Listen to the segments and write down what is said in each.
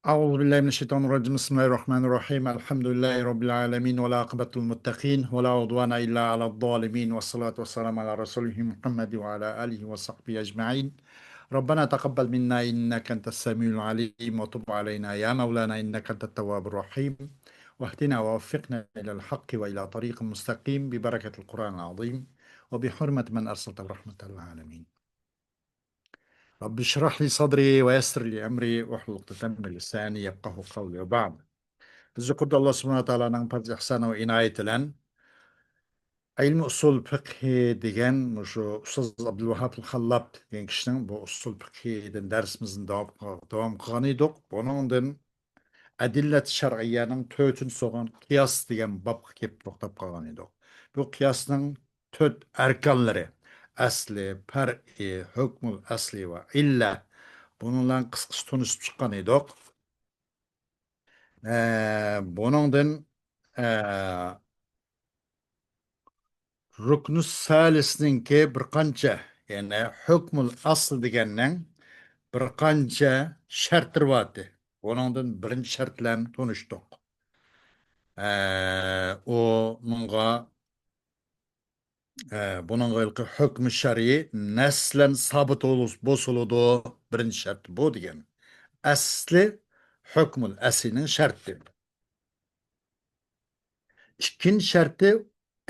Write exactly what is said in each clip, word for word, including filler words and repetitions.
أعوذ بالله من الشيطان الرجيم. بسم الله الرحمن الرحيم. الحمد لله رب العالمين، والعاقبة للمتقين، ولا عدوان إلا على الظالمين، والصلاة والسلام على رسوله محمد وعلى آله وصحبه أجمعين. ربنا تقبل منا إنك أنت السميع العليم، وتب علينا يا مولانا إنك أنت التواب الرحيم، واهدنا ووفقنا إلى الحق وإلى طريق مستقيم ببركة القرآن العظيم وبحرمة من أرسلته رحمة للعالمين. رب اشرح لي صدري ويسر لي أمري واحلل عقدة من لساني يفقهوا قولي وبعد. بىز يۇقىرىدا ئاللا سۇبھانەھۇ ۋە تائالانىڭ پەزلى ئىھسانى ۋە ئىنايىتى بىلەن ئىلمى ئۇسۇل فىقھى دېگەن مۇشۇ ئۇستاز ئابدۇلۋاھاب خاللاپ دېگەن كىشىنىڭ بۇ ئۇسۇل فىقھىدىن دەرسىمىزنى داۋام، داۋام قىلغان ئىدۇق. بۇنىڭدىن ئەدىللەت شەرئىيەنىڭ تۆتىنچىسى بولغان قىياس دېگەن بابقا كېلىپ توختاپ قالغان ئىدۇق. بۇ قىياسنىڭ تۆت ئەركانلىرى، ئەسلى، پەرئى، ھۆكمۇل ئەسلى ۋە ئىللە. بۇنىڭ بىلەن قىسقىچە تونۇشۇپ چىققان ئىدۇق. ئە، بۇنىڭدىن، ئە، رۇكنۇ سالىسنىڭكى بىر قانچە، يەنى ھۆكمۇل ئەسل دېگەننىڭ بىر قانچە شەرتلىرى بارتى. بۇنىڭدىن بىرىنچى شەرت بىلەن تونۇشتۇق. ئە، ئۇنىڭغا ئە، بۇنىڭغا ھېلىقى ھۆكمى شەرئىي نەس بىلەن سابىت بولۇس-، بولسىلىدۇ، بىرىنچى شەرتى بۇ دېگەن. ئەسلى، ھۆكمۇل ئەسلىنىڭ شەرتى. ئىككىنچى شەرتى،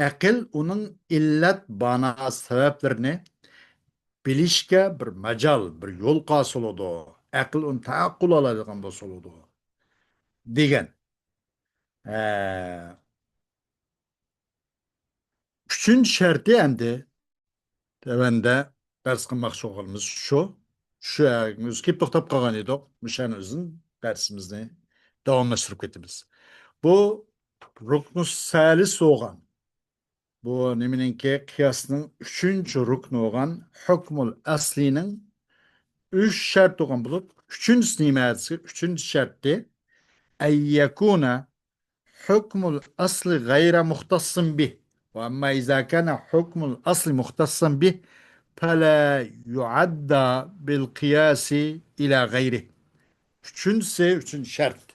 ئەقىل ئۇنىڭ ئىللەت، بانا، سەۋەبلىرىنى بىلىشكە بىر ماجال، بىر يول قالسىلىدۇ. ئەقىل ئۇنى تەئەققۇل ئالايدىغان بولسىلىدۇ، دېگەن. ئە، ئۈچىنچى شەرتى ئەمدى تۆۋەندە دەرس قىلماقچى بولغىنىمىز شۇ. شۇ يەرگە ئۆزى كېلىپ توختاپ قالغان ئىدۇق. مۇشۇنى ئۆزىنى دەرسىمىزنى داۋاملاشتۇرۇپ كېتىمىز. بۇ رۇكنۇ سالىس بولغان، بۇ نېمىنىڭكى، قىياسنىڭ ئۈچىنچى رۇكنى بولغان ھۆكمۇل ئەسلىنىڭ ئۈچ شەرتى بولغان بولۇپ، ئۈچىنچىسى نېمە دېسە، ئۈچىنچى شەرتى، أن يكون حكم الأصل غير مختص به، وأما إذا كان حكم الأصل مختصا به فلا يعد بالقياس إلى غيره. ئۈچىنچىسى، ئۈچىنچى شەرت.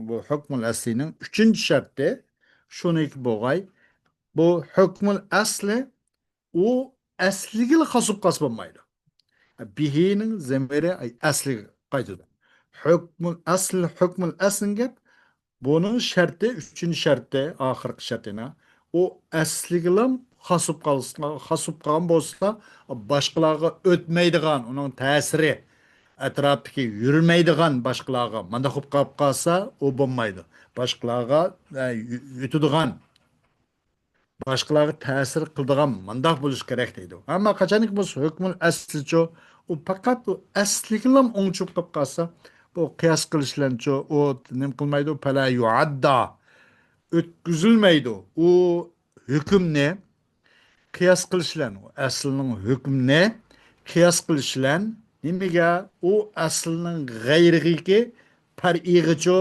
بۇ ھۆكمۇل ئەسلىنىڭ ئۈچىنچى شەرتى شۇنىڭكى بولغاي. بۇ ھۆكمۇل ئەسلى ئۇ ئەسلىگىلا خاس بولۇپ قالسا بولمايدۇ. بىھىنىڭ زېمىرى ئەسلىگە قايتىدۇ. ھۆكمۇل ئەسل، ھۆكمۇل ئەسلىنى گەپ، بۇنىڭ شەرتى، ئۈچىنچى شەرتى، ئاخىرقى شەرتىنى، ئۇ ئەسلىگىلا خاس بولۇپ قالسا، خاس بولۇپ قالغان بولسا، باشقىلارغا ئۆتمەيدىغان، ئۇنىڭ تەسىرى ئەتراپتىكى يۈرمەيدىغان، باشقىلارغا مانداق بولۇپ قالىپ قالسا، ئۇ بولمايدۇ. باشقىلارغا، ئە، يۆتىدىغان، باشقىلارغا تەسىر قىلىدىغان مانداق بولۇشى كېرەك دەيدۇ. ئەمما قاچانكى بولسا ھۆكمۇل ئەسلىچۇ، ئۇ پەقەت ئۇ ئەسلىگىلا ئوڭچۇپ قېلىپ قالسا، بۇ قىياس قىلىش بىلەنچۇ، ئۇ نېمە قىلمايدۇ، پەلا يۇئەددا، ئۆتكۈزۈلمەيدۇ. ئۇ ھۆكۈمنى قىياس قىلىش بىلەن، ئۇ ئەسلىنىڭ ھۆكمىنى قىياس قىلىش بىلەن نېمىگە؟ ئۇ ئەسلىنىڭ غەيرىگىكى پەرئىيغىچۇ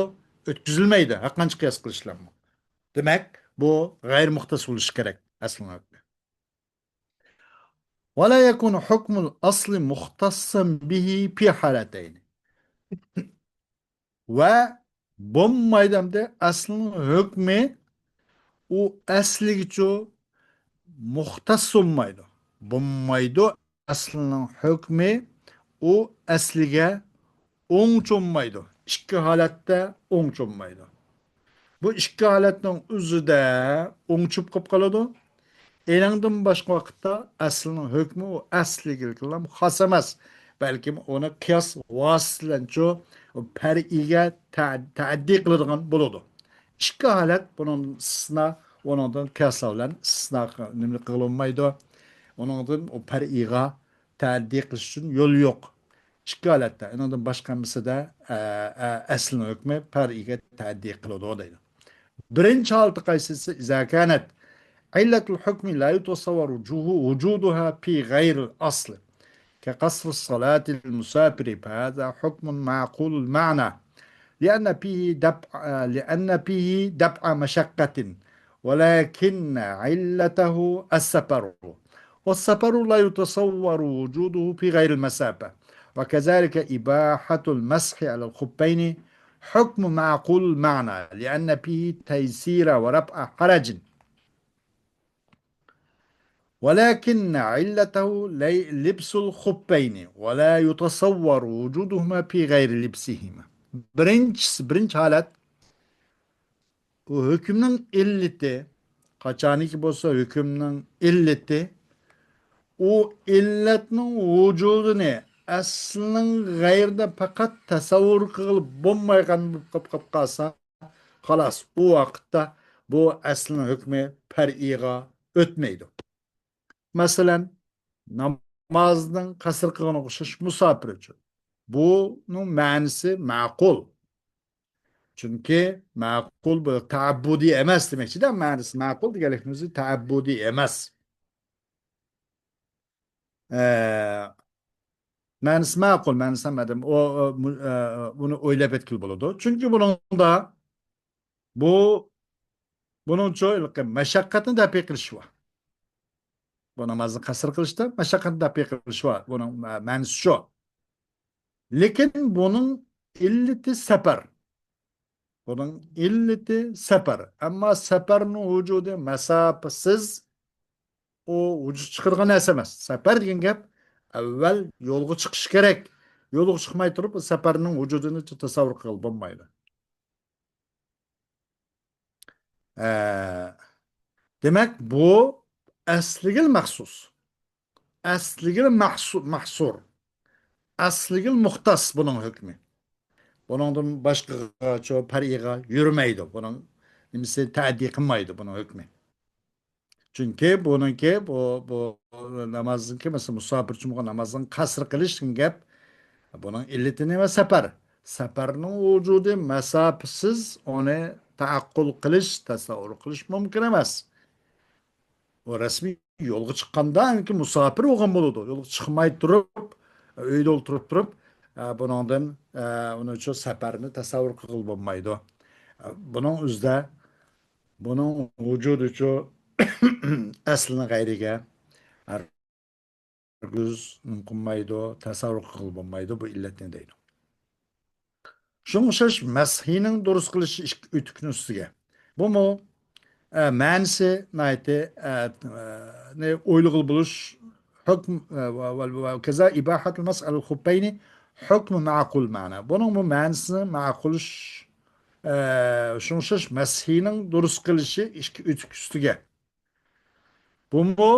ئۆتكۈزۈلمەيدۇ، ھەرقانچە قىياس قىلىش بىلەنمۇ. دېمەك، بۇ غەيرىي مۇختەس بولۇشى كېرەك ئەسلىنىڭ ھۆكمى. ولا يكون حكم الأصل مختصا به في حالتين. ۋە بولمايدۇ ئەمدى ئەسلىنىڭ ھۆكمى ئۇ ئەسلىگىچۇ مۇختەس بولمايدۇ. بولمايدۇ ئەسلىنىڭ ھۆكمى ئۇ ئەسلىگە ئوڭچۇ بولمايدۇ. ئىككى ھالەتتە ئوڭچۇ بولمايدۇ. بۇ ئىككى ھالەتنىڭ ئۆزىدە ئوڭچۇپ قېلىپ قالىدۇ. ئېنىڭدىن باشقا ۋاقىتتا ئەسلىنىڭ ھۆكمى ئۇ ئەسلىگىلا خاس ئەمەس، بەلكىم ئۇنى قىياس ۋاسىتىسى بىلەنچۇ پەرئىيگە تە-، تەئەددى قىلىدىغان بولىدۇ. ئىككى ھالەت بۇنىڭدىن ئىستىسنا، ئۇنىڭدىن قىياسلار بىلەن ئىستىسنا قىل-، نېمە قىلىنمايدۇ. ئۇنىڭدىن ئۇ پەرئىيغا تەئەددى قىلىش ئۈچۈن يول يوق. ئىككى ھالەتتە، ئۇنىڭدىن باشقا ھەممىسىدە، ئە، ئە، ئەسلىنىڭ ھۆكمى پەرئىگە تەئەددى قىلىدۇ دەيدۇ. بىرىنچى ھالىتى قايسىسى؟ إذا كانت علة الحكم لا يتصور وجوه-، وجودها في غير الأصل، كقصر الصلاة للمسافر، فهذا حكم معقول المعنى، لأن فيه دفع، لأن فيه دفع مشقة، ولكن علته السفر، والسفر لا يتصور وجوده في غير المسافة، وكذلك إباحة المسح على الخفين حكم معقول المعنى لأن فيه تيسير ورفع حرج. ولكن علته لي- لبس الخفين ولا يتصور وجودهما في غير لبسهما. Birinchisi, birinchi holat, u hukmning illati, qachoniki bo'lsa hukmning illati, u illatning vujudini aslining g'ayrida faqat tasavvur qilib bo'lmaydigan bo'lib qolib qolsa, xolos, u vaqtda bu aslining hukmi far'iyga o'tmaydi. Masalan, namozning qasr qilgani o'xshash musofir uchun. Buning ma'nisi ma'qul. Chunki ma'qul bu taabbudiy emas demakchida, ma'nisi ma'qul deganlikni o'zi taabbudiy emas. Ee, ma'nisi ma'qul, ma'nisi nima dedim? O, o, mu- e, buni o'ylab aytgili bo'ladi. Chunki buningda bu, buning uchun mashaqqatni dafiy qilish bor. Bu namozni qasr qilishda mashaqqatni dafiy qilish bor. Buning ma- ma'nisi shu. Lekin buning illati safar. Buning illati safar. Ammo safarning vujudi masofasiz, u vujud chiqargan narsa emas. Safar degan gap avval yo'lga chiqish kerak. Yo'lga chiqmay turib, safarning vujudini tasavvur qilib bo'lmaydi. Ee, demak, bu asligil maxsus. Asligil maxsu- mahsur. Asligil muxtas buning hukmi. Buningdan boshqacha far'iyga yurmaydi. Buning nimasi ta'diy qilmaydi buning hukmi. Chunki buningki, bu, bu namozninki, masalan, musofir uchun bo'lgan namozning qasr qilish degan gap, buning illati nima? Safar. Safarning vujudi masofasiz uni taaqqul qilish, tasavvur qilish mumkin emas. U rasmiy yo'lga chiqqanda, chunki musofir bo'lgan bo'ladi. Yo'lga chiqmay turib, uyda o'tirib turib, e, buningdan, e, uni uchun safarni tasavvur qilib bo'lmaydi. E, buning o'zida, buning vujudi uchun aslini g'ayriga hargiz mumkinmaydi, tasavvur qilib bo'lmaydi bu illatni deydi. Shunga o'xshash mashining durust qilishi ikki o'tikni ustiga. Bumi, e, ma'nisi nihoyatda, e, e, ne, o'ylig'il bo'lish hukm, e, va, va, va kaza ibahatul mas'al xuppayni hukmi ma'qul ma'na. Buning bu ma'nisi ma'qul, e, shunga o'xshash mashining durust qilishi ikki o'tik ustiga. Bumi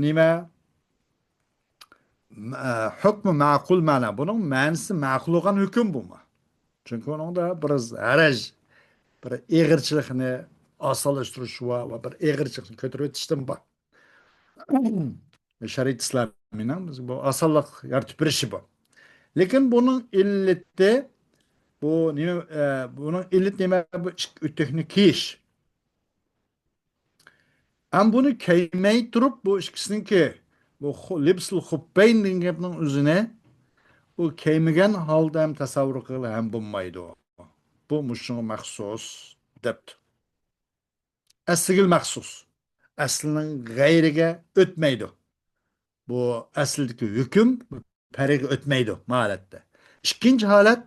nima? Ma- hukmi ma'qul ma'na. Buning ma'nisi ma'qul bo'lgan hukm bumi. Chunki uningda bir haraj, bir eg'irchilikni osonlashtirish va, va bir eg'irchilikni ko'tarib o'tishdan bor. Shariat islomiyning bizga bu osonlik yaratib berishi bu. Lekin buning illati, bu nima, e, buning illati nima? Bu ikki o'tikni kiyish. Ham buni kiymay turib, bu ikkisiniki, bu xu- libsul xuffayn degan gapning o'zini u kiymagan holda ham tasavvur qilib ham bo'lmaydi. Bu mushunga maxsus debdi. Asliga maxsus. Aslining g'ayriga o'tmaydi. Bu aslidagi hukm far'iyga o'tmaydi bu holatda. Ikkinchi holat,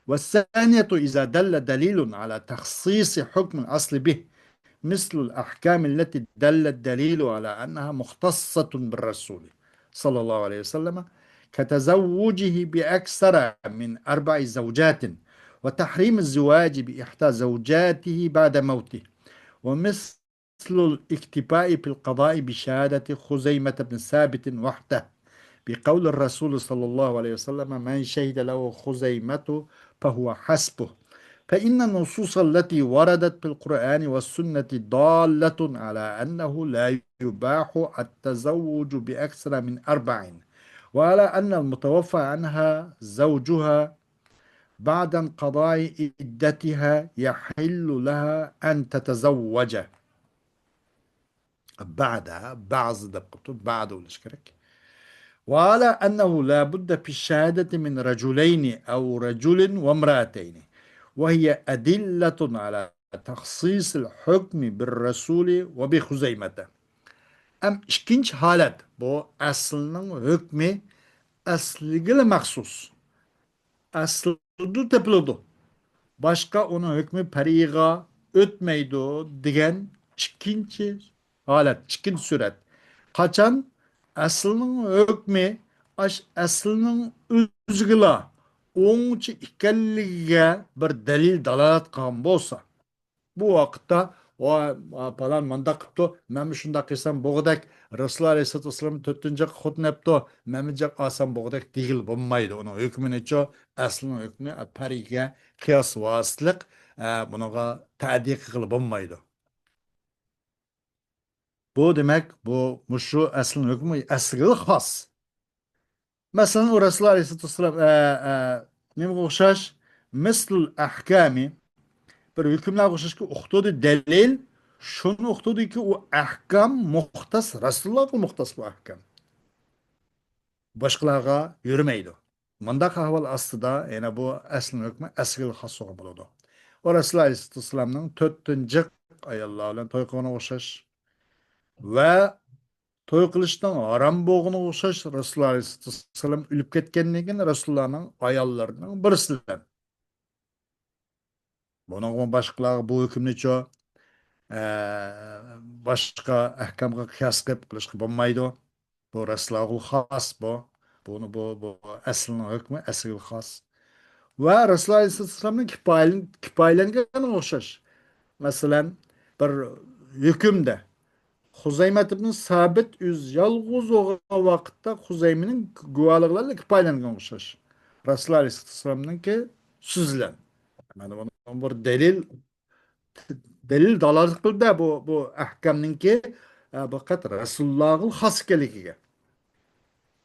والثانية إذا دل دليل على تخصيص حكم الأصل به، مثل الأحكام التي دل الدليل على أنها مختصة بالرسول صلى الله عليه وسلم، كتزوجه بأكثر من أربع زوجات، وتحريم الزواج بإحدى زوجاته بعد موته، ومثل مثل الاكتفاء في القضاء بشهادة خزيمة بن ثابت وحده، بقول الرسول صلى الله عليه وسلم: "من شهد له خزيمة فهو حسبه". فإن النصوص التي وردت في القرآن والسنة دالة على أنه لا يباح التزوج بأكثر من أربع، وعلى أن المتوفى عنها زوجها بعد انقضاء عدتها يحل لها أن تتزوج. بعد، بعض دەپ قويۇپتۇ، بعد بولۇش كېرەك. وعلى أنه لا بد في الشهادة من رجلين أو رجل وامرأتين، وهي أدلة على تخصيص الحكم بالرسول وبخزيمة. ئەم ئىككىنچى ھالەت، بۇ ئەسلىنىڭ ھۆكمى ئەسلىگىلا مەخسۇس. ئەسلىدە تېپىلىدۇ. باشقا ئۇنىڭ ھۆكمى پەرئىيغا ئۆتمەيدۇ دېگەن ئىككىنچى ھالەت، ئىككىنچى سۈرەت. قاچان ئەسلىنىڭ ھۆكمى ئاش ئەسلىنىڭ ئۆزىگىلا ئوڭچە ئىكەنلىكىگە بىر دەلىل دالالەت قىلغان بولسا، بۇ ۋاقىتتا، ۋا، پالان مۇنداق قىپتۇ، مەنمۇ شۇنداق قىلسام بوغۇدەك، رەسۇلۇللا ئەلەيھىسسالاتۇ ۋەسسالام تۆتىنچى خوتۇن ئەپتۇ، مەنمۇ جاق ئالسام بوغۇدەك دېگىلى بولمايدۇ. ئۇنىڭ ھۆكمىنىچۇ، ئەسلىنىڭ ھۆكمى پەرئىگە قىياس ۋاسىتىلىق، ئە، بۇنىڭغا تەدىل قىلغىلى بولمايدۇ. بۇ دېمەك، بۇ، مۇشۇ ئەسلىنىڭ ھۆكمى ئەسلىگە خاس. مەسىلەن، ئۇ رەسۇلۇللا ئەلەيھىسسالاتۇ ۋەسسالام، ئە، ئە، نېمىگە ئوخشاش؟ مىسلۇل ئەھكامى. بىر ھۆكۈملەرگە ئوخشاشكى ئۇقتۇدى دەلىل، شۇنى ئۇقتۇدىكى ئۇ ئەھكام مۇختەس، رەسۇلۇللاغا مۇختەس بۇ ئەھكام. باشقىلارغا يۈرمەيدۇ. مۇنداق ئەھۋال ئاستىدا يەنە بۇ ئەسلىنىڭ ھۆكمى ئەسلىگە خاس بولغان بولىدۇ. ئۇ رەسۇلۇللا ئەلەيھىسسالاتۇ ۋەسسالامنىڭ تۆتىنچى ئاياللار بىلەن توي قىلغىنىغا ئوخشاش. ۋە توي قىلىشنىڭ ھارام بولغىنىغا ئوخشاش رەسۇلۇللا ئەلەيھىسسالام ئۆلۈپ كەتكەندىن كېيىن رەسۇلۇللانىڭ ئاياللىرىنىڭ بىرسى بىلەن. بۇنىڭغا باشقىلارغا بۇ ھۆكۈمنىچۇ، ئە، باشقا ئەھكامغا قىياس قىلىپ قىلىشقا بولمايدۇ. بۇ رەسۇلۇللاغا خاس بۇ. بۇنى، بۇ، بۇ ئەسلىنىڭ ھۆكمى ئەسلىگە خاس. ۋە رەسۇلۇللا ئەلەيھىسسالامنىڭ كىپايىلەن-، كىپايىلەنگەنگە ئوخشاش. مەسىلەن، بىر ھۆكۈمدە خۇزەيمەت ئىبن سابىت ئۆزى يالغۇز بولغان ۋاقىتتا خۇزەيمىنىڭ گۇۋاھلىقى بىلەن كىپايىلەنگەن ئوخشاش. رەسۇلۇللا ئەلەيھىسسالامنىڭكى سۆزى بىلەن. مانا بۇنىڭ بىر دەلىل، دەلىل دالالەت قىلدى بۇ، بۇ ئەھكامنىڭكى، ئە، پەقەت رەسۇلۇللاغا خاس ئىكەنلىكىگە.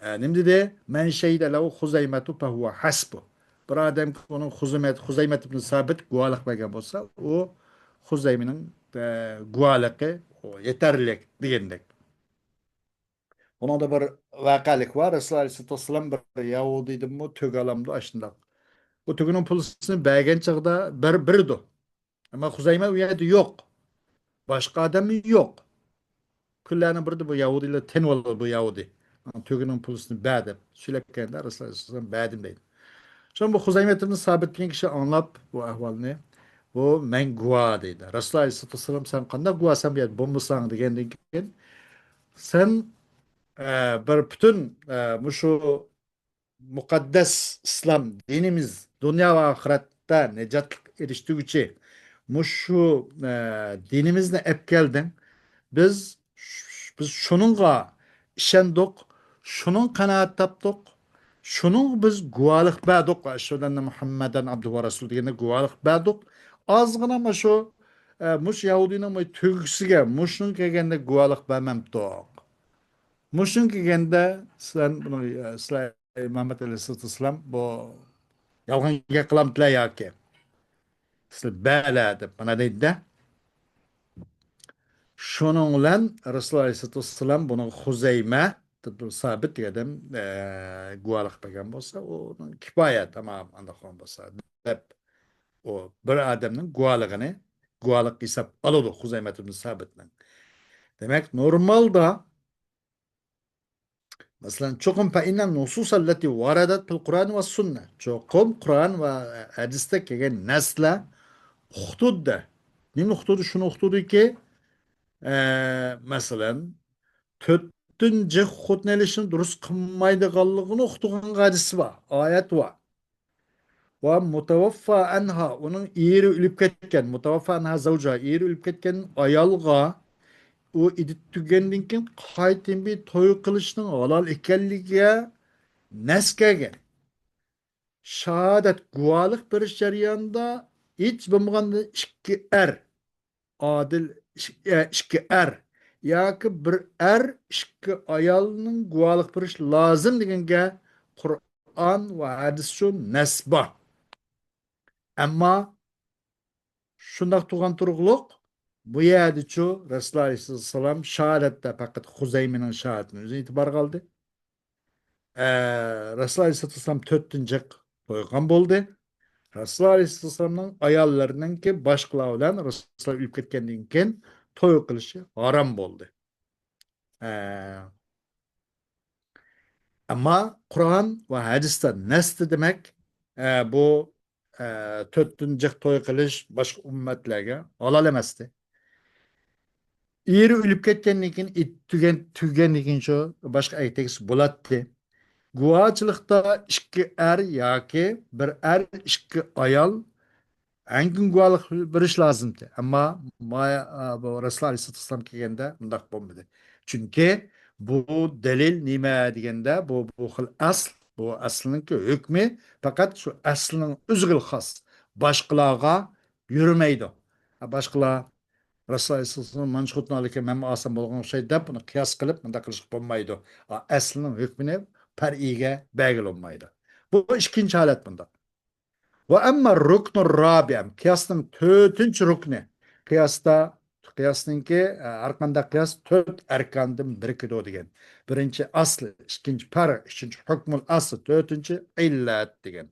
ئە، نېمە دېدى؟ مەن شەھىدە لەھۇ خۇزەيمەتۇ فەھۇۋە ھەسبۇ. بىر ئادەمگە ئۇنىڭ خۇزەيمەت، خۇزەيمەت ئىبن سابىت گۇۋاھلىق بەرگەن بولسا، ئۇ خۇزەيمىنىڭ، ئە، گۇۋاھلىقى ئۇ يېتەرلىك دېگەندەك. ئۇنىڭدا بىر ۋەقەلىك بار. رەسۇلۇللا ئەلەيھىسسالاتۇ ۋەسسالام بىر يەھۇدىيدىنمۇ تۆگە ئالامدۇ ئاشۇنداق. بۇ تۆگىنىڭ پۇلىسىنى بەرگەن چاغدا بىر، بېرىدۇ. ئەمما خۇزەيمە ئۇ يەردە يوق. باشقا ئادەممۇ يوق. كۈنلەرنىڭ بىرىدە بۇ يەھۇدىيلار تېنىۋالىدۇ بۇ يەھۇدىي. تۆگىنىڭ پۇلىسىنى بەر دەپ سۆيلەپ كەلگەندە رەسۇلۇللا ئەلەيھىسسالام بەردىم دەيدۇ. شۇڭا بۇ خۇزەيمەت ئىبن سابىت دېگەن كىشى ئاڭلاپ بۇ ئەھۋالنى، بۇ مەن گۇۋاھ دەيدۇ. رەسۇلۇللا ئەلەيھىسسالاتۇ ۋەسسالام سەن قانداق گۇۋاھسەن بۇ يەردە بولمىساڭ دېگەندىن كېيىن سەن، ئە، بىر پۈتۈن، ئە، مۇشۇ مۇقەددەس ئىسلام دىنىمىز دۇنيا ۋە ئاخىرەتتە نىجاتلىق ئېرىشتۈرگۈچى مۇشۇ، ئە، دىنىمىزنى ئەپ كەلدىڭ. بىز، بىز شۇنىڭغا ئىشەندۇق، شۇنىڭ قانائەت تاپتۇق، شۇنىڭغا بىز گۇۋاھلىق بەردۇق. ئەشھەدۇ ئەننە مۇھەممەدەن ئابدۇھۇ ۋە رەسۇلۇ دېگەندە گۇۋاھلىق بەردۇق. ئازغىنا مۇشۇ، ئە، مۇشۇ يەھۇدىينىڭ بۇ تۆگىسىگە مۇشۇنىڭ كەلگەندە گۇۋاھلىق بەرمەمتۇق. مۇشۇنىڭ كەلگەندە سىلەر بۇنى، سىلەر مۇھەممەد ئەلەيھىسسالاتۇ ۋەسسالام بۇ يالغان گەپ قىلامتىلەر ياكى؟ سىلەر بەلە دەپ مانا دەيدۇ-دە. شۇنىڭ بىلەن رەسۇلۇللا ئەلەيھىسسالاتۇ ۋەسسالام بۇنىڭغا خۇزەيمە، سابىت دېگەن ئادەم، ئە، گۇۋاھلىق بەرگەن بولسا، ئۇنىڭ كىپايە، تامام، ئانداق بولغان بولسا، دەپ، ئۇ بىر ئادەمنىڭ گۇۋاھلىقىنى گۇۋاھلىق ھېساب ئالىدۇ خۇزەيمەت ئىبن سابىتنىڭ. دېمەك، نورمالدا، مەسىلەن، چوقۇم فەئىننە نۇسۇسەللەتى ۋارەدەت فىل قۇرئان ۋە سۈننە. چوقۇم قۇرئان ۋە ھەدىستە كەلگەن نەسلەر ئۇقتۇردى. نېمە ئۇقتۇردى؟ شۇنى ئۇقتۇردىكى، ئە، مەسىلەن، تۆتىنچى خوتۇن ئېلىشنى دۇرۇس قىلمايدىغانلىقىنى ئۇقتۇرغان ھەدىس بار، ئايەت بار. ۋە مۇتەۋەففا ئەنھا، ئۇنىڭ ئېرى ئۆلۈپ كەتكەن، مۇتەۋەففا ئەنھا زەۋجۇھا، ئېرى ئۆلۈپ كەتكەن ئايالغا ئۇ ئىددىتى تۈگىگەندىن كېيىن قايتىدىن بىر توي قىلىشنىڭ ھالال ئىكەنلىكىگە نەس كەلگەن. شاھادەت، گۇۋاھلىق بېرىش جەريانىدا ھېچ بولمىغاندا ئىككى ئەر، ئادىل ئىش-، ئە، ئىككى ئەر ياكى بىر ئەر، ئىككى ئايالنىڭ گۇۋاھلىق بېرىشى لازىم دېگەنگە قۇرئان ۋە ھەدىسچۇ نەس بار. ئەمما شۇنداق تۇرغان تۇرۇقلۇق، بۇ يەردىچۇ رەسۇلۇللا ئەلەيھىسسالام شاھادەتتە پەقەت خۇزەيمىنىڭ شاھادىتىنى ئۆزى ئېتىبارغا ئالدى. ئە، رەسۇلۇللا ئەلەيھىسسالام تۆتىنچى توي قىلغان بولدى. رەسۇلۇللا ئەلەيھىسسالامنىڭ ئاياللىرىنىڭكى باشقىلار بىلەن رەسۇلۇللا ئۆلۈپ كەتكەندىن كېيىن توي قىلىشى ھارام بولدى. ئە، ئەمما قۇرئان ۋە ھەدىستە نەستى دېمەك، ئە، بۇ، ئە، تۆتتىن جىق توي قىلىش باشقا ئۈممەتلەرگە ھالال ئەمەستى. ئېرى ئۆلۈپ كەتكەندىن كېيىن، ئىددىتى تۈگەن-، تۈگىگەندىن كېيىن شۇ باشقا ئەركەك بولاتتى. گۇۋاچىلىقتا ئىككى ئەر ياكى بىر ئەر، ئىككى ئايال ھەرگىز گۇۋاھلىق بېرىش لازىمتى. ئەمما ما-، بۇ رەسۇلۇللاھ ئەلەيھىسسالاتۇ ۋەسسالام كەلگەندە بۇنداق بولمىدى. چۈنكى بۇ دەلىل نېمە دېگەندە، بۇ، بۇ خىل ئەسل، بۇ ئەسلىنىڭكى ھۆكمى پەقەت شۇ ئەسلىنىڭ ئۆزىگىلا خاس. باشقىلارغا يۈرمەيدۇ. باشقىلار رەسۇلۇللاھ ئەلەيھىسسالام مانا شۇ خوتۇن ئالىدىكەن، مەنمۇ ئالسام بولغان ئوخشايدۇ دەپ، بۇنى قىياس قىلىپ مۇنداق قىلىشقا بولمايدۇ. ئەسلىنىڭ ھۆكمىنى پەرئىيگە بەرگىلى بولمايدۇ. بۇ ئىككىنچى ھالەت بۇنداق. وأما الركن الرابع، قىياسنىڭ تۆتىنچى رۇكنى. قىياستا، قىياسنىڭكى، ئە، ھەر قانداق قىياس تۆت ئەركاندىن بىرىكىدۇ دېگەن. بىرىنچى ئەسل، ئىككىنچى پەرق، ئۈچىنچى ھۆكمۇل ئەسل، تۆتىنچى ئىللەت دېگەن.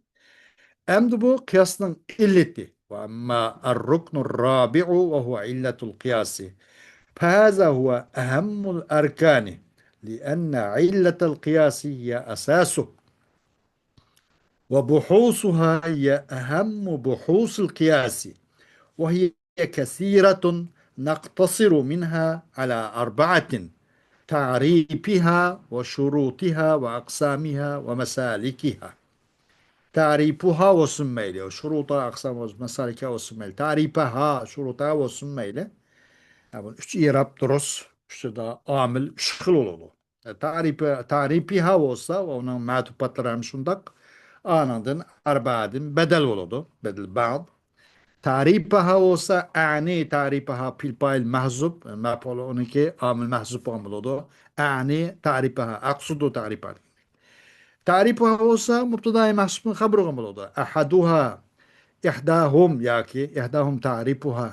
ئەمدى بۇ قىياسنىڭ ئىللىتى. وأما الركن الرابع وهو علة القياس، فهذا هو أهم الأركان، لأن علة القياس هي أساسه، وبحوثها هي أهم بحوث القياس، وهي كثيرة، نقتصر منها على أربعة: تعريفها وشروطها وأقسامها ومسالكها. تەرىپۇھا بولسۇن مەيلى، شۇرۇتۇھا، ئەقسامۇھا، مەسالىكىھا بولسۇن مەيلى، تەرىپەھا، شۇرۇتەھا بولسۇن مەيلى. ھە، بۇ ئۈچ ئىراب دۇرۇس، ئۈچىدە ئامىل ئۈچ خىل بولىدۇ. تەرىپى، تەرىپىھا بولسا، ئۇنىڭ مەتۇپاتلىرى ھەم شۇنداق. ئانىڭدىن ئەربەدىن بەدەل بولىدۇ. بەدەل بەد. تەرىپەھا بولسا، ئەنى تەرىپەھا، پىل پائىل مەھزۇپ، مەپئۇل ئۇنىڭكى ئامىل مەھزۇپ بولغان بولىدۇ. ئەنى تەرىپەھا، ئەقسۇدۇ تەرىپەھا. تەرىپۇھا بولسا مۇبتەدائى مەھزۇپنىڭ خەبىرى بولىدۇ. ئەھەدۇھا، ئىھداھۇم ياكى ئىھداھۇم تەرىپۇھا،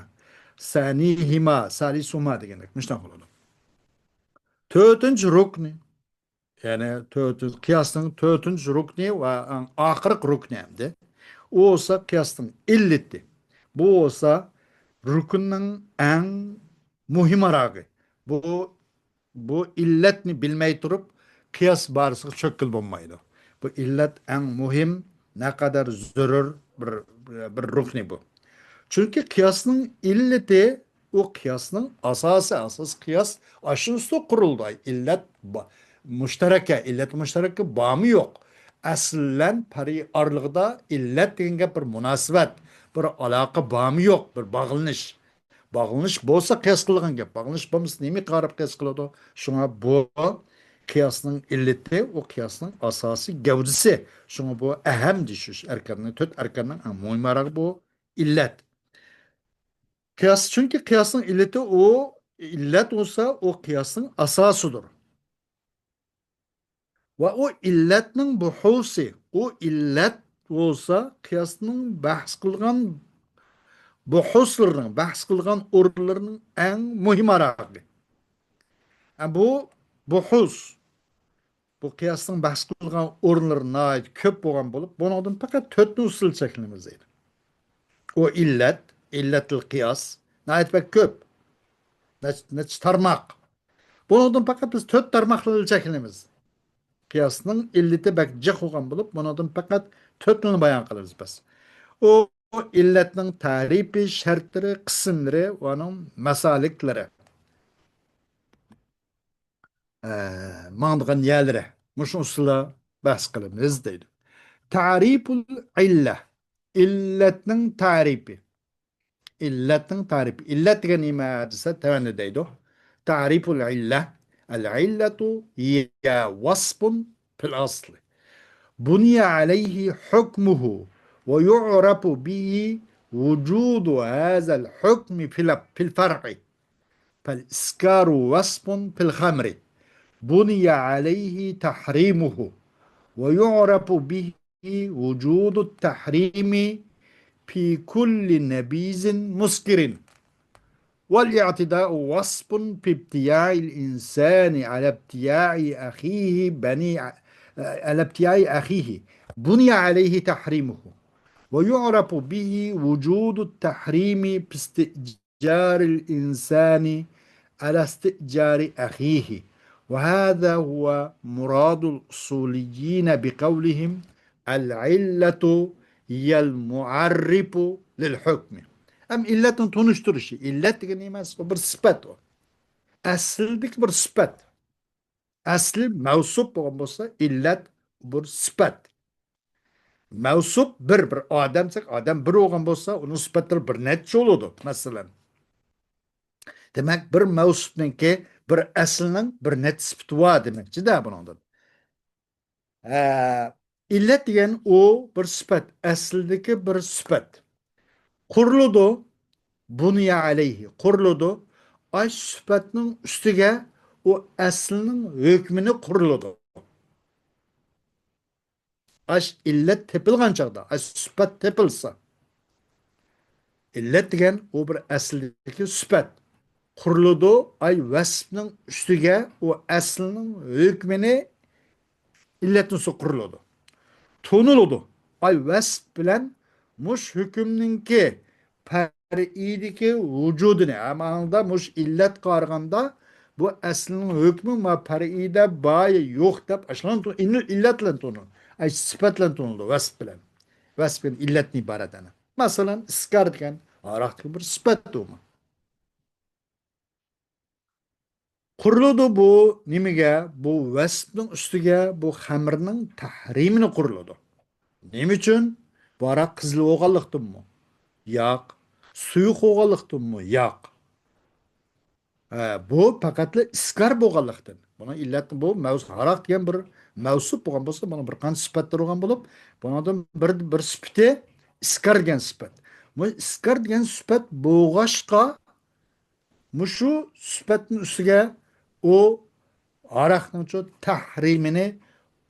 سانىھىما، سالىسۇھۇما دېگەندەك مۇشۇنداق بولىدۇ. تۆتىنچى رۇكنى، يەنى تۆتىنچى، قىياسنىڭ تۆتىنچى رۇكنى ۋە ئەڭ ئاخىرقى رۇكنى ئەمدى. ئۇ بولسا قىياسنىڭ ئىللىتى. بۇ بولسا رۇكننىڭ ئەڭ مۇھىمراقى. بۇ بۇ ئىللەتنى بىلمەي تۇرۇپ، قىياس بارىسىغا چۆككىلى بولمايدۇ. بۇ ئىللەت ئەڭ مۇھىم، نەقەدەر زۆرۈر بىر، بىر رۇكنى بۇ. چۈنكى قىياسنىڭ ئىللىتى، ئۇ قىياسنىڭ ئاساسى، ئاساس قىياس ئاشۇنىڭ ئۈستىگە قۇرۇلىدۇ. ئىللەت با-، مۇشتەرەكە، ئىللەت مۇشتەرەكە بارمۇ يوق؟ ئەسلەن پەرئىي ئارىلىقىدا ئىللەت دېگەن گەپ بىر مۇناسىۋەت، بىر ئالاقە بارمۇ يوق، بىر باغلىنىش. باغلىنىش بولسا قىياس قىلغان گەپ. باغلىنىش بولمىسا نېمىگە قاراپ قىياس قىلىدۇ؟ شۇڭا بۇ قىياسنىڭ ئىللىتى، ئۇ قىياسنىڭ ئاساسىي گەۋدىسى. شۇڭا بۇ ئەھەم دېيىش ئەركاننىڭ، تۆت ئەركاننىڭ ئەڭ مۇھىمراقى بۇ ئىللەت. قىياس، چۈنكى قىياسنىڭ ئىللىتى ئۇ ئىللەت بولسا، ئۇ قىياسنىڭ ئاساسىدۇر. ۋە ئۇ ئىللەتنىڭ بۇھۇسى، ئۇ ئىللەت بولسا قىياسنىڭ بەھس قىلغان بۇھۇسلىرىنىڭ، بەھس قىلغان ئورۇنلىرىنىڭ ئەڭ مۇھىمراقى. ھە، بۇ بۇھۇس، بۇ قىياسنىڭ بەھس قىلغان ئورۇنلىرى ناھايىتى كۆپ بولغان بولۇپ، بۇنىڭدىن پەقەت تۆتنى ئۇسۇل چەكلىمىز دەيدۇ. ئۇ ئىللەت، ئىللەتىل قىياس، ناھايىتى بەك كۆپ. نەچ-، نەچچە تارماق. بۇنىڭدىن پەقەت بىز تۆت تارماقلارنى چەكلىمىز. قىياسنىڭ ئىللىتى بەك جىق بولغان بولۇپ، بۇنىڭدىن پەقەت تۆتنى بايان قىلىمىز بەس. ئۇ ئىللەتنىڭ تەرىپى، شەرتلىرى، قىسىملىرى ۋە ئۇنىڭ مەسالىكلىرى. ئە، ماڭىدىغان يەرلىرى. مۇشۇ ئۇسۇلدا بەھس قىلىمىز دەيدۇ. تەرىپۇل ئىللە. ئىللەتنىڭ تەرىپى. ئىللەتنىڭ تەرىپى. ئىللەت دېگەن نېمە دېسە، تۆۋەندە دەيدۇ. تەرىپۇل ئىللە. العلة هي وصف في الأصل بني عليه حكمه ويعرف به وجود هذا الحكم في الفرع. فالإسكار وصف في الخمر بني عليه تحريمه ويعرف به وجود التحريم في كل نبيذ مسكر. والاعتداء وصف في ابتياع الإنسان على ابتياع أخيه بني، على ابتياع أخيه بني عليه تحريمه ويعرف به وجود التحريم في استئجار الإنسان على استئجار أخيه وهذا هو مراد الأصوليين بقولهم العلة هي المعرف للحكم. ئەم ئىللەتنىڭ تونۇشتۇرۇشى. ئىللەت دېگەن نېمە؟ ئۇ بىر سۈپەت ئۇ. ئەسلىدىكى بىر سۈپەت. ئەسلى مەۋسۇپ بولغان بولسا، ئىللەت بىر سۈپەت. مەۋسۇپ بىر، بىر ئادەم دېسەك، ئادەم بىر بولغان بولسا، ئۇنىڭ سۈپەتلىرى بىر نەچچە بولىدۇ، مەسىلەن. دېمەك، بىر مەۋسۇپنىڭكى، بىر ئەسلىنىڭ بىر نەچچە سۈپىتى بار دېمەكچىدە بۇنىڭدىن. ھە، ئىللەت دېگەن ئۇ بىر سۈپەت، ئەسلىدىكى بىر سۈپەت. قۇرۇلىدۇ، بۇنىيە ئەلەيھى، قۇرۇلىدۇ. ئاش سۈپەتنىڭ ئۈستىگە ئۇ ئەسلىنىڭ ھۆكمىنى قۇرۇلىدۇ. ئاش ئىللەت تېپىلغان چاغدا، ئاش سۈپەت تېپىلسا. ئىللەت دېگەن ئۇ بىر ئەسلىدىكى سۈپەت. قۇرۇلىدۇ، ئاي ۋەسپنىڭ ئۈستىگە ئۇ ئەسلىنىڭ ھۆكمىنى ئىللەتنىڭ ئۈستىگە قۇرۇلىدۇ. تونۇلىدۇ. ئاي ۋەسپ بىلەن مۇش ھۆكۈمنىڭكى پەرئىدىكى ۋۇجۇدىنى، ھەم ئاڭدا مۇش ئىللەتكە قارىغاندا بۇ ئەسلىنىڭ ھۆكمى ما پەرئىدە بار يا يوق دەپ ئاشۇلارنى تو-، ئىننى ئىللەت بىلەن تونۇلىدۇ. ئاي سۈپەت بىلەن تونۇلىدۇ، ۋەسپ بىلەن. ۋەسپ بىلەن ئىللەتتىن ئىبارەت ئەنە. مەسىلەن، ئىسكار دېگەن ھاراقتىكى بىر سۈپەت ئۇمۇ. قۇرۇلىدۇ بۇ نېمىگە؟ بۇ ۋەسپنىڭ ئۈستىگە بۇ خەمرنىڭ تەھرىمىنى قۇرۇلىدۇ. نېمە ئۈچۈن؟ بۇ ھاراق قىزىل بولغانلىقتىنمۇ؟ ياق. سۇيۇق بولغانلىقتىنمۇ؟ ياق. ھە، بۇ پەقەتلا ئىسكار بولغانلىقتىن. بۇنىڭ ئىللەتى بۇ مەۋس-، ھاراق دېگەن بىر مەۋسۇپ بولغان بولسا، بۇنىڭ بىر قانچە سۈپەتلىرى بولغان بولۇپ، بۇنىڭدىن بىر، بىر سۈپىتى ئىسكار دېگەن سۈپەت. بۇ ئىسكار دېگەن سۈپەت بولغاچقا، مۇشۇ سۈپەتنىڭ ئۈستىگە ئۇ ھاراقنىڭچۇ تەھرىمىنى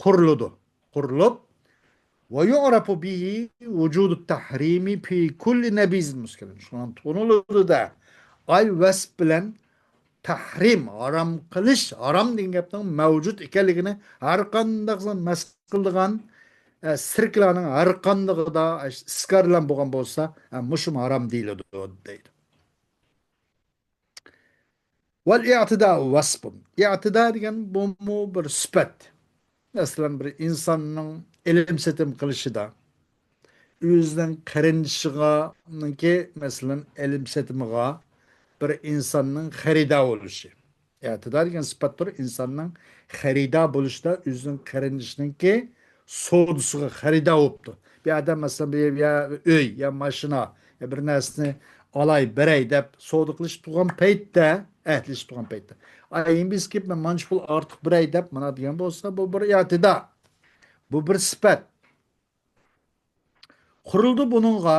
قۇرۇلىدۇ. قۇرۇلۇپ، ويعرف به وجود التحريم في كل نبيذ مسكر. شۇنىڭ تونۇلىدۇ-دە، ئاي ۋەسپ بىلەن تەھرىم، ھارام قىلىش، ھارام دېگەن گەپنىڭ مەۋجۇت ئىكەنلىكىنى ھەر قانداق مەس قىلىدىغان، ئە، سىركىلارنىڭ ھەر قاندىقىدا ئىسكارلام بولغان بولسا، ئە، مۇشۇمۇ ھارام دېيىلىدۇ، دەيدۇ. والإعتداء وصف. ئىئتىدا دېگەن بۇمۇ بىر سۈپەت. مەسىلەن، بىر ئىنساننىڭ ئېلىم سېتىم قىلىشىدا، ئۆزىنىڭ قېرىندىشىغانىڭكى، مەسىلەن، ئېلىم سېتىمىغا بىر ئىنساننىڭ خېرىدار بولۇشى. ئىئتىدا دېگەن سۈپەتتۇر، ئىنساننىڭ خېرىدار بولۇشىدا ئۆزىنىڭ قېرىندىشىنىڭكى سودىسىغا خېرىدار بوپتۇ. بىر ئادەم، مەسىلەن، بىر يا ئۆي، يا ماشىنا، يا بىر نەرسىنى ئالاي، بېرەي دەپ سودا قىلىشىپ تۇرغان پەيتتە، ئەھدىلىشىپ تۇرغان پەيتتە، ئاي، ئەمدى بىز كېلىپ، مەن مانچە پۇل ئارتۇق بېرەي دەپ مانا دېگەن بولسا، بۇ بىر ئىئتىدا. بۇ بىر سۈپەت. قۇرۇلدى بۇنىڭغا،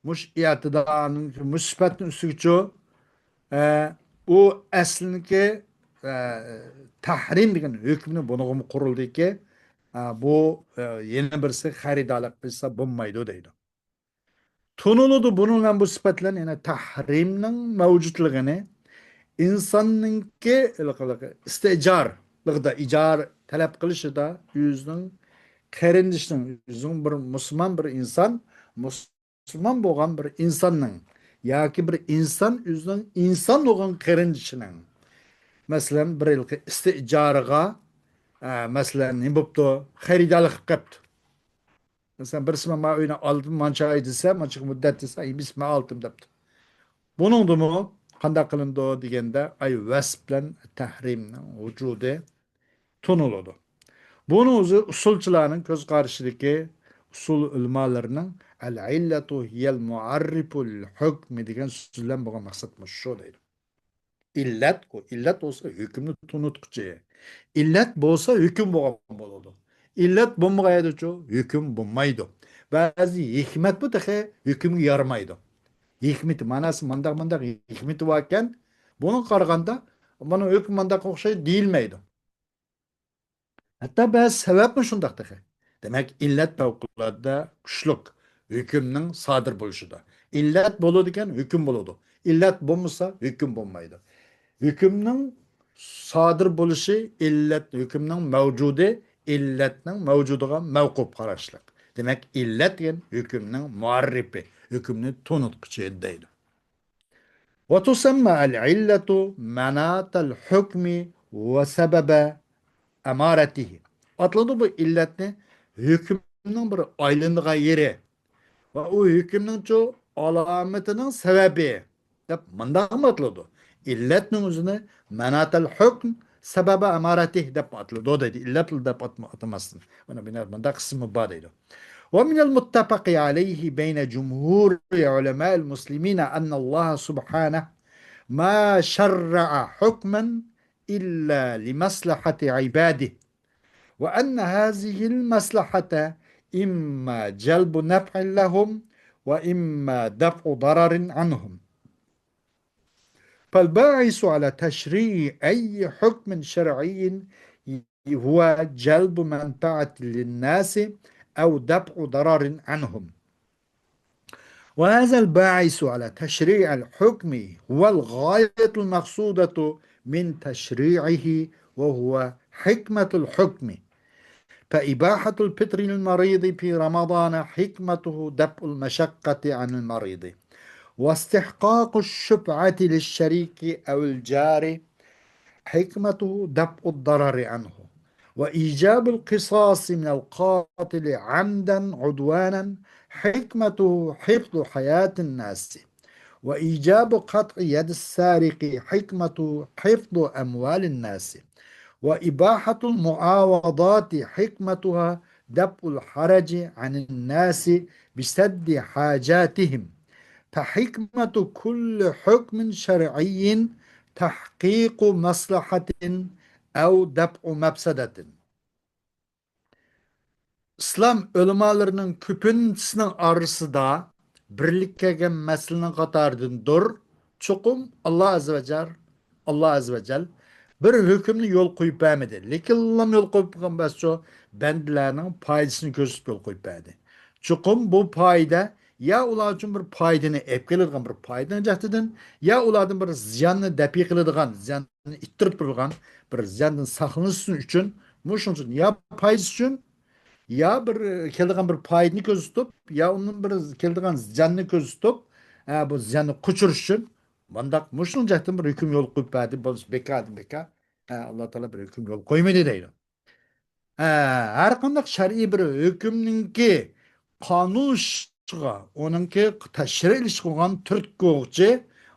مۇش ئىئتىدانىڭ، مۇش سۈپەتنىڭ ئۈستىگىچۇ، ئە، ئۇ ئەسلىنىڭكى، ئە، تەھرىم دېگەن ھۆكمىنى بۇنىڭغىمۇ قۇرۇلدىكى، ئە، بۇ، ئە، يەنە بىرسى خەرىدارلىق قىلسا بولمايدۇ دەيدۇ. تونۇلىدۇ بۇنىڭ بىلەن، بۇ سۈپەت بىلەن يەنە تەھرىمنىڭ مەۋجۇتلۇقىنى، ئىنساننىڭكى ئىستىئىجارلىقىدا، ئىجارە تەلەپ قىلىشىدا ئۆزىنىڭ قېرىندىشىنىڭ، ئۆزىنىڭ بىر مۇسۇلمان بىر ئىنسان، مۇسۇلمان بولغان بىر ئىنساننىڭ ياكى بىر ئىنسان ئۆزىنىڭ ئىنسان بولغان قېرىندىشىنىڭ، مەسىلەن، بىر ھېلىقى ئىستىئىجارىغا، ئە، مەسىلەن، نېمە بوپتۇ؟ خېرىدارلىق قىلىپ قېپتۇ. مەسىلەن، بىرسى مانا ئۆينى ئالدىم، مانچە ئاي دېسە، مانچە مۇددەت دېسە، ئاي، بىز مانا ئالدىم دەپتۇ. بۇنىڭدىمۇ قانداق قىلىنىدۇ دېگەندە، ئاي، ۋەسپ بىلەن تەھرىمنىڭ ۋۇجۇدى تونۇلىدۇ. بۇنىڭ ئۆزى ئۇسۇلچىلارنىڭ كۆز قارىشىدىكى، ئۇسۇل ئۆلىمالىرىنىڭ ئەل ئىللەتۇ ھىيەل مۇئەررىپۇل ھۆكمى دېگەن سۆزلەم بولغان مەقسەت مۇشۇ دەيدۇ. ئىللەت، ئۇ ئىللەت بولسا ھۆكۈمنى تونۇتقۇچى. ئىللەت بولسا ھۆكۈم بولغان بولىدۇ. ئىللەت بولمىغان يەردىچۇ ھۆكۈم بولمايدۇ. بەزى ھېكمەتمۇ تېخى ھۆكۈمگە يارىمايدۇ. ھېكمىتى، ماناسى مانداق، مانداق ھېكمىتى باركەن، بۇنىڭغا قارىغاندا، مانا ھۆكۈم مانداققا ئوخشايدۇ دېيىلمەيدۇ. ھەتتا بەزى سەۋەبمۇ شۇنداق تېخى. دېمەك، ئىللەت پەۋقۇلئاددە كۈچلۈك ھۆكۈمنىڭ سادىر بولۇشىدا. ئىللەت بولىدىكەن، ھۆكۈم بولىدۇ. ئىللەت بولمىسا، ھۆكۈم بولمايدۇ. ھۆكۈمنىڭ سادىر بولۇشى ئىللەت، ھۆكۈمنىڭ مەۋجۇدى ئىللەتنىڭ مەۋجۇدىغا مەۋقۇپ قاراشلىق. دېمەك، ئىللەت دېگەن ھۆكۈمنىڭ مۇئەررىپى، ھۆكۈمنى تونۇتقۇچى دەيدۇ. وتسمى العلة مناط الحكم وسبب أمارته. ئاتىلىدۇ بۇ ئىللەتنى ھۆكۈمنىڭ بىر ئايلىنىدىغان يېرى ۋە ئۇ ھۆكۈمنىڭچۇ ئالامىتىنىڭ سەۋەبى دەپ مۇنداقمۇ ئاتىلىدۇ. ئىللەتنىڭ ئۆزىنى منات الحكم سبب أمارته دەپ ئاتىلىدۇ دەيدۇ. ئىللەت دەپ ئاتما-، ئاتىماستىن. مانا بۇنى مۇنداق قىسمى بار دەيدۇ. ومن المتفق عليه بين جمهور علماء المسلمين أن الله سبحانه ما شرع حكما إلا لمصلحة عباده، وأن هذه المصلحة إما جلب نفع لهم وإما دفع ضرر عنهم. فالباعث على تشريع أي حكم شرعي هو جلب منفعة للناس أو دفع ضرر عنهم. وهذا الباعث على تشريع الحكم هو الغاية المقصودة من تشريعه، وهو حكمة الحكم. فإباحة الفطر للمريض في رمضان حكمته دفع المشقة عن المريض، واستحقاق الشفعة للشريك أو الجار حكمته دفع الضرر عنه، وإيجاب القصاص من القاتل عمدا عدوانا حكمته حفظ حياة الناس، وإيجاب قطع يد السارق حكمته حفظ أموال الناس، وإباحة المعاوضات حكمتها دفع الحرج عن الناس بسد حاجاتهم، فحكمة كل حكم شرعي تحقيق مصلحة أو دفع مفسدة. ئىسلام ئۆلىمالىرىنىڭ كۆپىنچىسىنىڭ ئارىسىدا بىرلىككە كەلگەن مەسىلىنىڭ قاتارىدىندۇر، چوقۇم ئاللا ئەززە ۋە جەل، ئاللا ئەززە ۋە جەل بىر ھۆكۈمنى يول قويۇپ بەرمىدى. لېكىنلا يول قويۇپ بەرگەن بەس شۇ بەندىلەرنىڭ پايدىسىنى كۆرسىتىپ يول قويۇپ بەردى. چوقۇم بۇ پايدە يا ئۇلار ئۈچۈن بىر پايدىنى ئېلىپ كېلىدىغان بىر پايدىنىڭ جەھىتىدىن، يا ئۇلاردىن بىر زىياننى دەپئى قىلىدىغان، زىياننى ئىتتىرىپ تۇرىدىغان بىر زىياندىن ساقلىنىش ئۈچۈن، مۇشۇنىڭ ئۈچۈن يا پايدىسى ئۈچۈن، يا بىر كېلىدىغان بىر پايدىنى كۆزىتىپ، يا ئۇنىڭ بىر كېلىدىغان زىياننى كۆزىتىپ، ھە، بۇ زىياننى قوچۇرۇش ئۈچۈن مۇنداق مۇشۇنىڭ جەھەتتىن بىر ھۆكۈم يول قويۇپ بەردى، بولمىسا بىكاردىن بىكار، ھە، ئاللا تائالا بىر ھۆكۈم يول قويمىدى دەيدۇ. ھە، ھەر قانداق شەرئىي بىر ھۆكۈمنىڭكى قانۇنلىشىشىغا، ئۇنىڭكى تەشرىئلىشىشىغا بولغان تۈرتكە بولغۇچى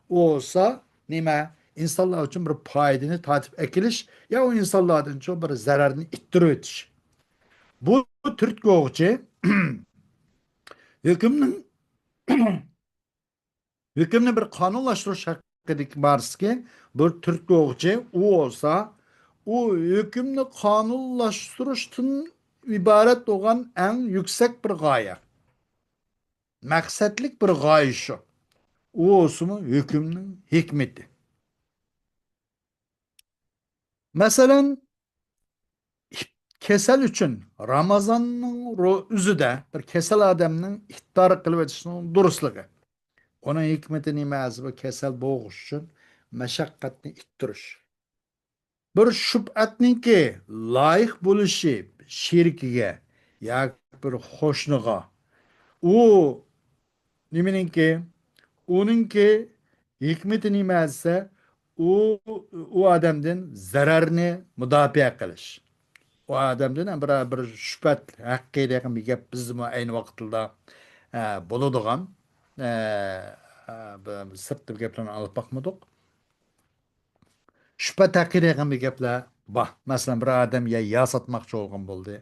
ئۇ بولسا نېمە؟ ئىنسانلار ئۈچۈن بىر پايدىنى تارتىپ ئەكېلىش يا ئۇ ئىنسانلاردىن شۇ بىر زەرەرنى ئىتتىرىۋېتىش. بۇ تۈرتكە بولغۇچى ھۆكۈمنىڭ ھۆكۈمنى بىر قانۇنلاشتۇرۇش ھەققىدىكى بارسىكى بىر تۈرتكە بولغۇچى ئۇ بولسا، ئۇ ھۆكۈمنى قانۇنلاشتۇرۇشتىن ئىبارەت بولغان ئەڭ يۈكسەك بىر غايە. مەقسەتلىك بىر غايە شۇ. ئۇ بولسىمۇ ھۆكۈمنىڭ ھېكمىتى. مەسىلەن، كېسەل ئۈچۈن رامازاننىڭ رو-، ئۆزىدە بىر كېسەل ئادەمنىڭ ئىپتار قىلىۋېتىشنىڭ دۇرۇسلۇقى. ئۇنىڭ ھېكمىتى نېمە؟ بۇ كېسەل بوغۇش ئۈچۈن مەشەققەتنى ئىتتىرىش. بىر شۈبھەتنىڭكى لايىق بولۇشى شېرىكىگە ياكى بىر قوشنىغا، ئۇ نېمىنىڭكى؟ ئۇنىڭكى ھېكمىتى نېمە دېسە، ئۇ، ئۇ ئادەمدىن زەرەرنى مۇداپىئە قىلىش. ئۇ ئادەمدىن بىر، بىر شۈبھەت ھەققى دېگەن بىر گەپ بىزدىمۇ ئەينى ۋاقىتتا، ئە، بولىدىغان، ئە، ئە، بىر سىرتتا بىر گەپلەرنى ئېلىپ باقمىدۇق. شۈبھەت ھەققى دېگەن بىر گەپلەر بار. مەسىلەن، بىر ئادەم يا يەر ساتماقچى بولغان بولدى.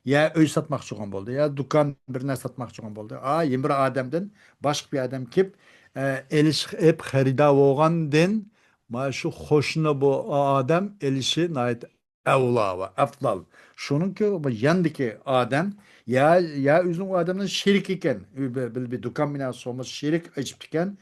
يا ئۆي ساتماقچى بولغان بولدى، يا دۇكان بىر نەرسە ساتماقچى بولغان بولدى. ئا، يەنە بىر ئادەمدىن باشقا بىر ئادەم كېلىپ، ئە، ئېلىش، ئېپ خېرىدار بولغاندىن، مانا شۇ قوشنا بۇ ئادەم ئېلىشى ناھايىتى ئەۋلا ۋە ئەفزال. شۇنىڭكى بۇ ياندىكى ئادەم يا، يا ئۆزىنىڭ ئۇ ئادەمنىڭ شېرىكى ئىكەن، بىر، بىر، بىر دۇكان بىلەن سومۇس شېرىك ئېچىپتىكەن،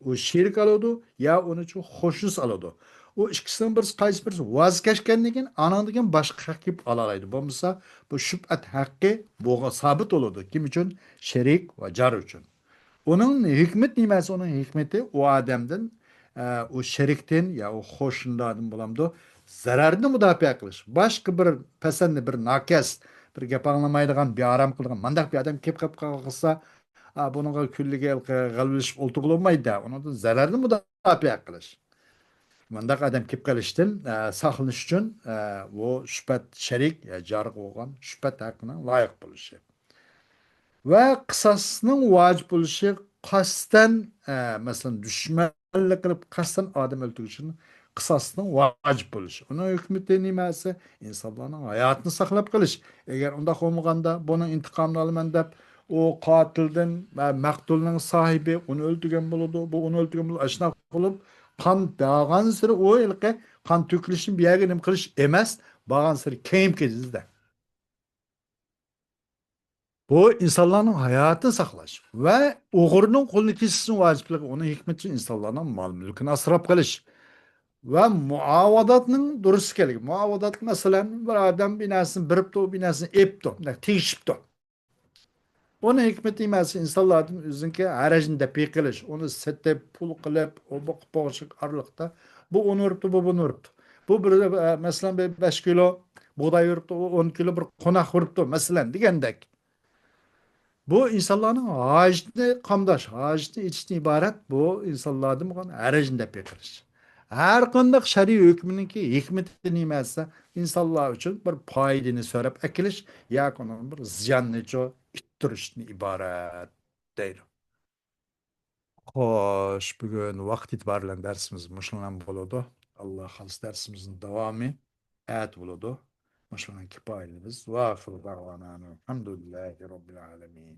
ئۇ شېرىك ئالىدۇ، يا ئۇنى شۇ قوشنىسى ئالىدۇ. ئۇ ئىككىسىنىڭ بىرسى، قايسى بىرسى ۋاز كەچكەندىن كېيىن، ئانىڭدىن كېيىن باشقا ھەق كېلىپ ئالالايدۇ. بولمىسا، بۇ شۈبھەت ھەققى بولغا-، سابىت بولىدۇ. كىم ئۈچۈن؟ شېرىك ۋە جار ئۈچۈن. ئۇنىڭ ھېكمىتى نېمە دېسە، ئۇنىڭ ھېكمىتى ئۇ ئادەمدىن، ئە، ئۇ شېرىكتىن يا ئۇ قوشنىلاردىن بولامدۇ، زەرەرنى مۇداپىئە قىلىش. باشقا بىر پەسەندە بىر ناكەس، بىر گەپ ئاڭلىمايدىغان، بىئارام قىلىدىغان مانداق بىر ئادەم كېلىپ قېلىپ قالسا، ئا، بۇنىڭغا كۈنلىكى غەلۋىلىشىپ ئولتۇرغىلى بولمايدۇ-دە. ئۇنىڭدىن زەرەرنى مۇداپىئە قىلىش. مۇنداق ئادەم كېلىپ قېلىشتىن، ئە، ساقلىنىش ئۈچۈن، ئە، بۇ شۈبھەت شەرىك، يا جارى بولغان شۈبھەت ھەققىنىڭ لايىق بولۇشى. ۋە قىساسنىڭ ۋاجىپ بولۇشى قەستەن، ئە، مەسىلەن، دۈشمەنلىك قىلىپ قەستەن ئادەم ئۆلتۈرگۈچىنىڭ قىساسنىڭ ۋاجىپ بولۇشى. ئۇنىڭ ھۆكمىتى نېمە دېسە، ئىنسانلارنىڭ ھاياتىنى ساقلاپ قېلىش. ئەگەر ئۇنداق بولمىغاندا، بۇنىڭ ئىنتىقامىنى ئالىمەن دەپ، ئۇ قاتىلدىن ۋە مەقتۇلنىڭ ساھىبى ئۇنى ئۆلتۈرگەن بولىدۇ، بۇ ئۇنى ئۆلتۈرگەن بولىدۇ. ئاشۇنداق قىلىپ، قان بارغانسېرى ئۇ ھېلىقى قان تۆكۈلۈشنى بۇ يەرگە نېمە قىلىش ئەمەس، بارغانسېرى كېڭىيىپ كېتىدۇ-دە. بۇ ئىنسانلارنىڭ ھاياتىنى ساقلاش ۋە ئوغرىنىڭ قولىنى كېسىشنىڭ ۋاجىپلىقى، ئۇنىڭ ھېكمىتى ئىنسانلارنىڭ مال-مۈلكىنى ئاسراپ قېلىش ۋە مۇئاۋاداتنىڭ دۇرۇس ئىكەنلىكى. مۇئاۋادات، مەسىلەن، بىر ئادەم بىر نەرسىنى بېرىپتۇ، بىر نەرسىنى ئېپتۇ، تېگىشىپتۇ. ئۇنىڭ ھېكمىتى نېمە دېسە، ئىنسانلاردىن ئۆزىنىڭكى ھەرەجىنى دەپ بېقىلىش، ئۇنى سېتىپ، پۇل قىلىپ، ئۇ بۇ قىلىپ بولغۇچىلىك ئارىلىقتا، بۇ ئۇنى ئۇرۇپتۇ، بۇ بۇنى ئۇرۇپتۇ. بۇ بىر، ئە، مەسىلەن، بىر بەش كىلو بۇغداي ئۇرۇپتۇ، ئۇ ئون كىلو بىر قوناق ئۇرۇپتۇ، مەسىلەن، دېگەندەك. بۇ ئىنسانلارنىڭ ھاجىتىنى قامداش، ھاجىتىنى ئېچىشتىن ئىبارەت بۇ ئىنسانلاردىن بولغان ھەرەجنى دەپ بېقىلىش. ھەر قانداق شەرئىي ھۆكمىنىڭكى ھېكمىتى نېمە دېسە، ئىنسانلار ئۈچۈن بىر پايدىنى سۆرەپ ئەكېلىش ياكى ئۇنىڭ بىر زىيانىنىچۇ ئىتتۈرۈشتىن ئىبارەت دەيدۇ. خوش، بۈگۈن ۋاقىت ئېتىبارى بىلەن دەرسىمىز مۇشۇلار بىلەن بولىدۇ. ئاللا خالىسا دەرسىمىزنىڭ داۋامى ئەتە بولىدۇ. مۇشۇلار بىلەن كۇپايىلىنىمىز. ۋە ئاخىرۇ دەئۋانا ئەنىل ھەمدۇلىللاھى رەببىل ئالەمىن.